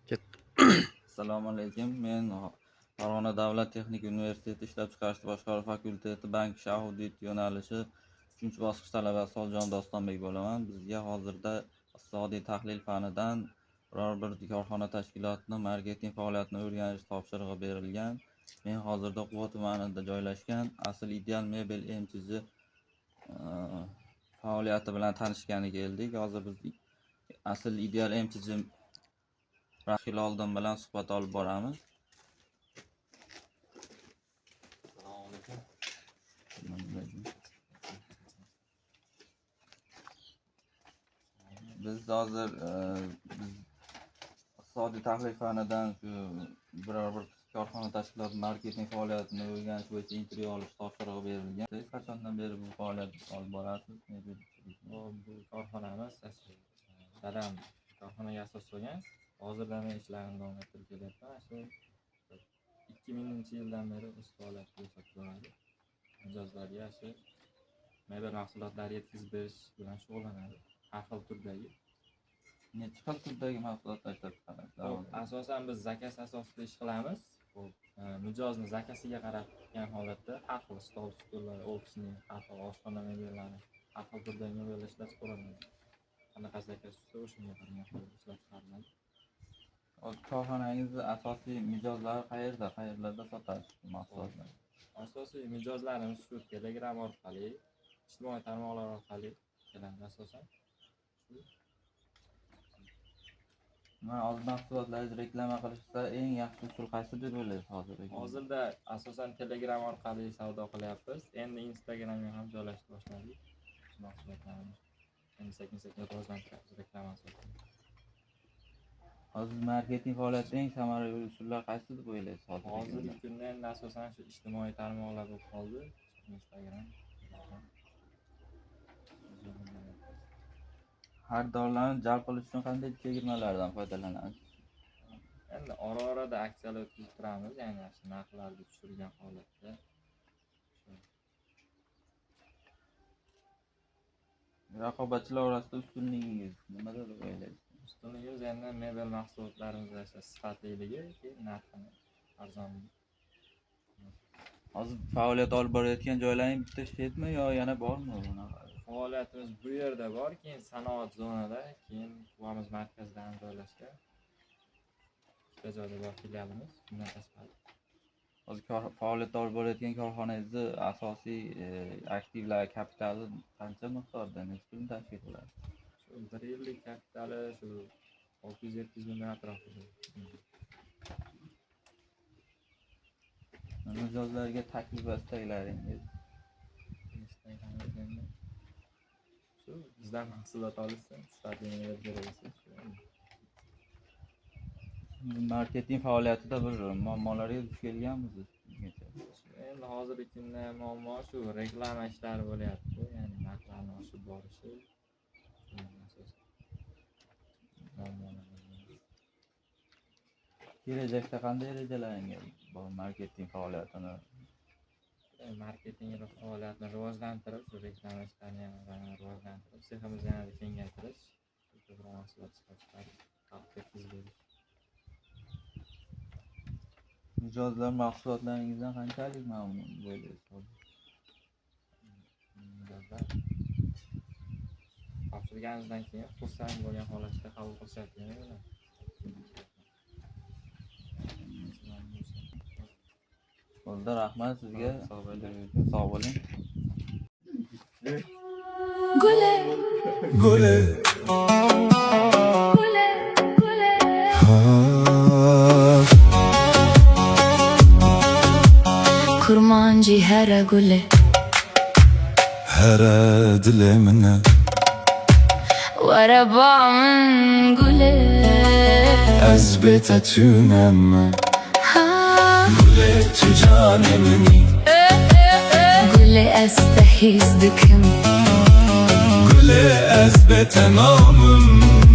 Ketdi. Assalomu alaykum. Men Farg'ona davlat texnika universiteti ishlab chiqarishni boshqaruv fakulteti bank ishi audit yo'nalishi 3-bosqich talabasi Soljon Dostonbek bo'laman. Bizga hozirda iqtisodiy tahlil fanidan biror bir korxona tashkilotini marketing faoliyatini o'rganish topshirig'i berilgan. Men hozirda Quva tumanida joylashgan Asl Ideal Mebel MCJ faoliyati bilan tanishgani keldik. Hozir biz Asl Ideal MCJ Hiloliddin bilan suhbat olib boramiz. Assalomu alaykum. Biz hozir biz iqtisodiy tahlil fanidan shu biror bir korxona tashkiloti marketing faoliyatini o'rganish bo'yicha intervyu olish topshirig'i berilgan. Siz qachondan beri bu faoliyatni olib borasiz? Mebelchilikni? Bu korxonamiz shu dadam korxonaga asos solgan. Hozirda men ishlarimni davom ettirib kelyapman. Shu 2000-yildan beri o'z faoliyatini ko'rsatib boradi. Mijozlarga shu mebel mahsulotlari yetkazib berish bilan shug'ullanadi. Har xil turdagi. Necha xil turdagi mahsulotlar ishlab chiqarasiz? Xo'p, asosan biz заказ asosida ish qilamiz. Xo'p, mijozni zakaziga qarab tutgan holatda har xil stol, stullar, ofisni, har xil oshxona mebellari, har xil turdagi mebellar ishlab chiqariladi. Qanaqa zakaz tushsa, o'shanga qaragan holda ishlab chiqariladi. Hozir korxonangizni asosiy mijozlari qayerda, qayerlarda sotasiz bu mahsulotlarni? Asosiy mijozlarimiz shu Telegram orqali, ijtimoiy tarmoqlar orqali keladi asosan. Shu. Mana hozir mahsulotlaringizni reklama qilishda eng yaxshi usul qaysi deb o'ylaysiz hozirgi kunda? Hozirda asosan Telegram orqali savdo qilyapmiz. Endi Instagramga ham joylashni boshladik. Shu mahsulotlarimizni endi sekin-sekin rivojlantiryapmiz reklama asosida. Hozir marketing faoliyatida eng samarali usullar qaysi deb o'ylaysiz hozirgi Hozirgi kunda? kunda endi asosan shu ijtimoiy tarmoqlar bo'lib qoldi. Instagram, Telegram. Xaridorlarni jalb qilish uchun qanday chegirmalardan foydalanasiz? Endi ora-orada aksiyalar o'tkazib turamiz, ya'ni shu narxlarni tushirgan holatda. Shu. Raqobatchilar orasida ustunligingiz nimada deb o'ylaysiz? Ustunligimiz endi mebel mahsulotlarimizda shu sifatliligi, keyin narxini arzonligi. Hozir faoliyat olib borayotgan joylaring bitta shetmi yo yana bormi bunaqa? Faoliyatimiz bu yerda bor, keyin sanoat zonada, keyin Quvamiz markazida ham joylashgan. Ikkita joyda bor filialimiz, bundan tashqari. Hozir faoliyat olib borayotgan korxonangizni asosiy aktivlar kapitali qancha miqdorda, necha pulni tashkil qiladi? Shu bir yillik kapitali shu 600-700 mingdan atrofida. Mijozlarga taklif va istaklaringiz? Istaklaringiz endi shu bizdan mahsulot olishsin, sifatli mebel kerak bo'lsa. Marketing faoliyatida bir muammolarga duch kelganmisiz bungacha? Endi hozirgi kunda muammo shu reklama ishlari bo'lyapti, ya'ni narxlarni oshib borishi. Shu asosan muammolar. Kelajakda qanday rejalaringiz bor marketing faoliyatini? Marketing faoliyatini rivojlantirib, shu reklama ishlarini yana rivojlantirib, seximizni yanada kengaytirish, ko'proq mahsulot ishlab chiqarib, xalqqa yetkazib berish. Mijozlar mahsulotlaringizdan qanchalik mamnun bo'lasiz hozir? Mijozlar topshirganimizdan keyin xursand bo'lgan holatda qabul qilishyapti. Bo'ldi, rahmat sizga. Sog' bo'ling. Sog' bo'ling. Gule, Gule, gule, gule. Ha. Kurmancı hera gule, Hera dile mine, وربع من gule. Ez bete tünem, Ha, Gule tücanemni, gule estehiz dikim. Gule ez bete namım.